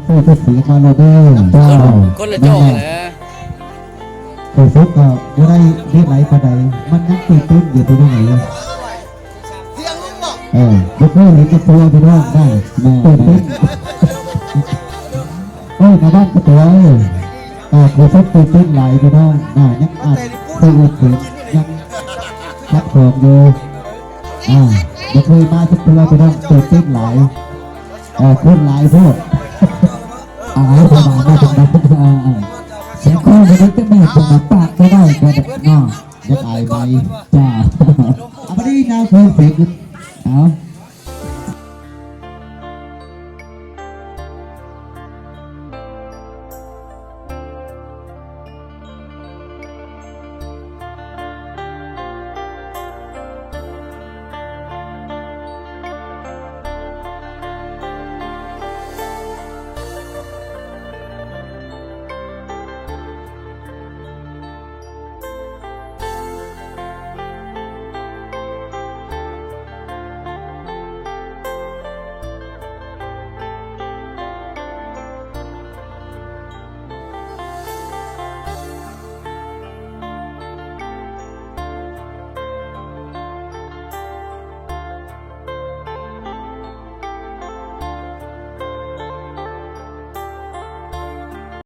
ໂອ້ ກໍເສຍງມາໂລດເດີ. ເຈົ້າ ຄົນລະຈໍ້ແຫຼະ. ໂອ້ ສົດກໍບໍ່ໄດ້ເຮັດຫຼາຍປານໃດ ມັນຍັງຕື່ນເຕັ້ນຢູ່ພີ່ນ້ອງເອີຍ. ເອີ ບໍ່ເຄີຍເຫັນຈັກເທື່ອພີ່ນ້ອງນະ. ແມ່ນ ຕື່ນເຕັ້ນ. ໂອ້ຍ ນາບ້ານກະຕົວເອີຍ ອ່າ ໂຄສົດຕື່ນເຕັ້ນຫຼາຍພີ່ນ້ອງນະ. ຍັງອັດຄືອື່ນເປັນ ຍັງຄັດຂອງຢູ່. ອ່າ ບໍ່ເຄີຍມາຈັກເທື່ອພີ່ນ້ອງ ຕື່ນເຕັ້ນຫຼາຍ. ອ່າ ຄົນຫຼາຍໂພດ. ອາຍປະມານນັ້ນ. ອ່າ ສຽງຄົນບໍ່ໄດ້ ແຕ່ແມ່ນປາກບໍ່ໄດ້ກໍເນາະ. ຢາກອາຍໄໝ? ຈ້າ. ເອົາ ບາດນີ້ນາເພິ່ນເປັນ ເອົາ